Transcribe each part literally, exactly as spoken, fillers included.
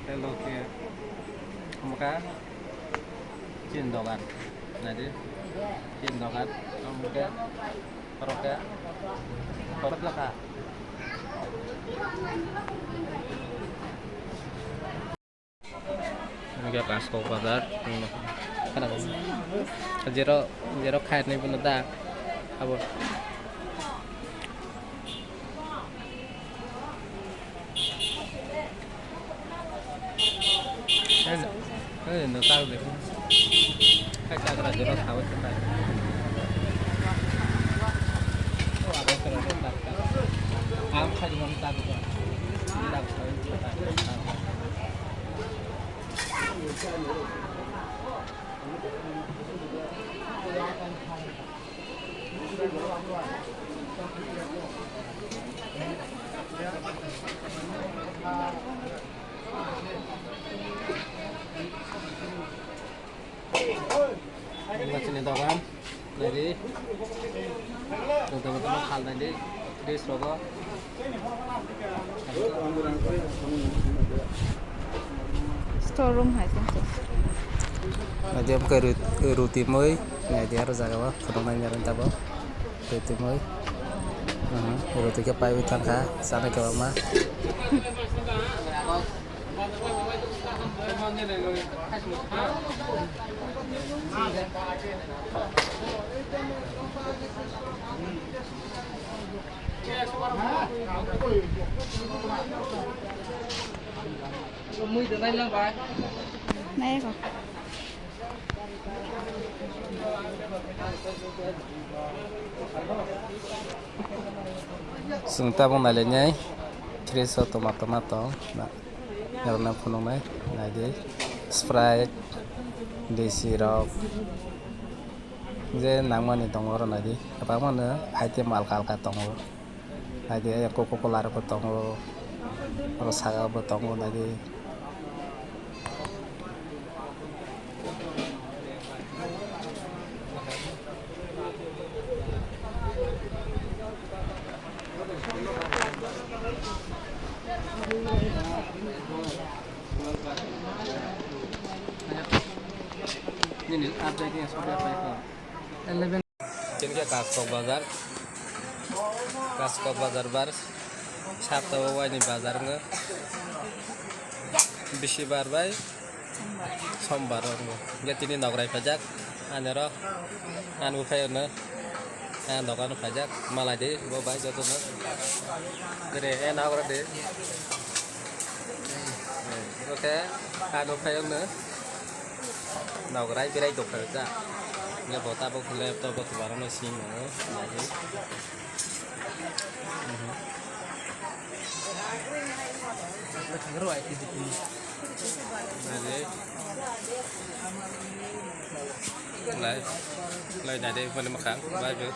Hello, khe. Omo kha chini dogan. Naidi. Chini dogan. Omo khe. Oro khe. Oro khe. Hingke Kaskok bazar. Jero, jero khairni bono da. Abo. Eh, eh, no, tak de. Hai, tak de, jero khawi tak. Oh, abo, tak, tak, tak. Am khai, tak, tak. Tak, tak, tak. Omo chini dogan, naidi. Joto joto phal naidi, dress rogo. Store room hai se. Naidi omo khe ru-, ruti mui, naidi aro jaga o phunuknai nai tabuk. Ruti mui. Aha, ruti khe paiwi thangkha, chana kebama. Nai ko. Chwng tabuk nailainai, fridge o toma toma tong, na, norokno phunuknai, naidi, Sprite, D C rok, je nangmani tongo oro naidi, kwbangmano item alka alka tongo. Naidi, ayang Coca Cola rokbo tongo, oro saka bo tongo, naidi. Nini update ni software paikha. Eleven. Chini khe Kaskok bazar, Kaskok bazar bar, sapta o waini bazar wngkha, bisi bar bai sombar o wngkha. Hingke tini nograi paijak, ani oro, ani buphai ono, ani dogan paijak, malai di, bo bai jotono, gere, e nagra di. Oke, ano phai wngno. Nograi berai dokha rijak. Hingke bo tabok laptop bo tubaro no sim nango. Lai, lai nai de, mani makhang, bai be.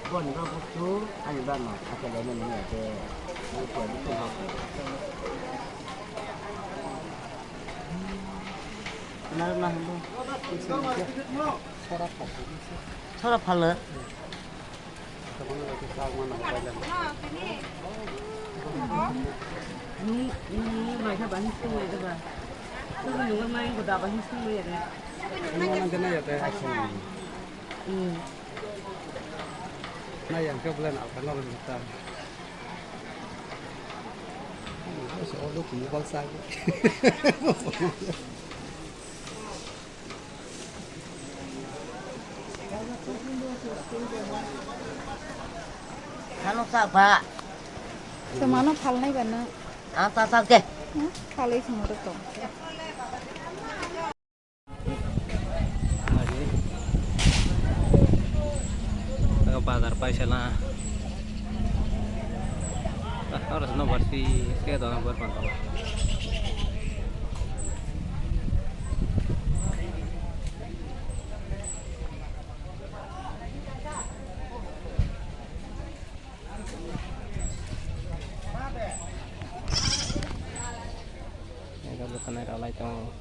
Boni ba busu ani ba ma acha le mani ya te. Busu ani ko ha ko. Na na hando. Sora phala. Sora phala. Nung nung mai kha ba hin sung mai da ba. Nung nung mai ko da ba hin sung mai da. Nung nung na ya te. Hmm. Na yang ke bulan apa nol juta. Olo kumu bal sa. Hano sa ba. Semano phalnai ba na. Ang ta sa ke. Hmm? Phalai semoro to. Bazar paisa na. Ah, oro sino barsi ke do bar panto. Bwkhanai ralai tongo.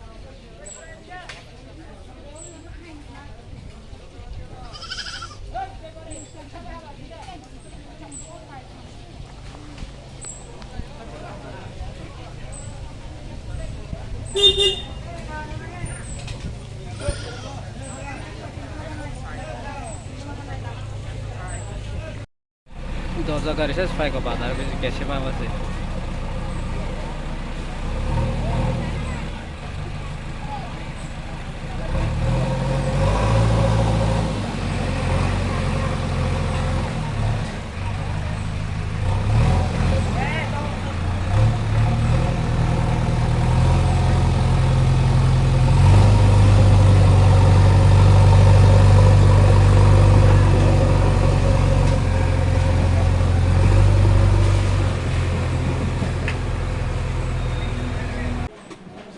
Doja gari se phai kho bazar bisi kesi ma basi.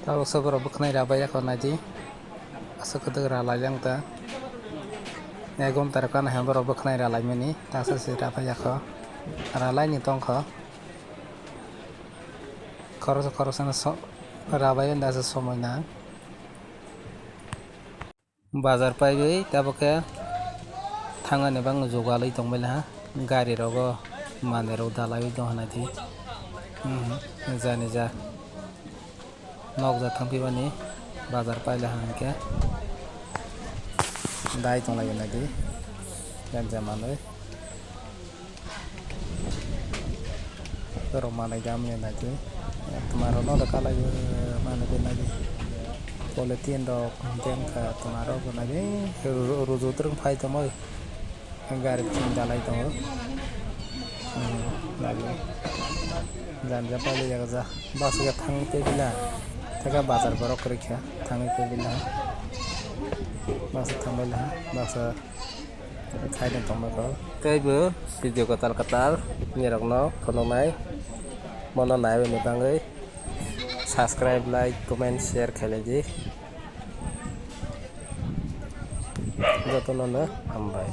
Tabuk se borok bwkhanai rabai ya kho naidi. Aswk kwdwk ralai lang ta. Ek ghonta rok gana hai borok bwkhanai ralai mani. Tasa se rabai ya kho. Ralai ni tong kho. Khoroksa khoroksano so-, rabai da se somoi nang. Bazar paiwi tabuk khe thangani bangno jugalwi tongbaili ha. Gari rogo manwi rok dalaiwi tongkha naidi. Mhm, nija nija nokja thangphimani bazar paila ha hinkhe dai tonglaio naidi ganja manwi. Borok manwi da manya naidi. Twmarokno da kalaiwi manwi naidi. Polythene rok hwnkhe wngkha twmarok bo naidi. Ru-, ru-, ruju twrwng phai tongwi gari bising dalai tongo. Hmm, naidi. Jani ja pailai ya kha ja. Bus khe thangwi tei bila. Thaka bazar borok kwrwi kha thangwi tei bila. Bus thangbai laha. Bus Khaina tongma kho. Tei bo video kwtal kwtal nirokno phunuknai. Bono naiwi ni bagwi subscribe, like, comment, share khailai di. Jotono no hambai.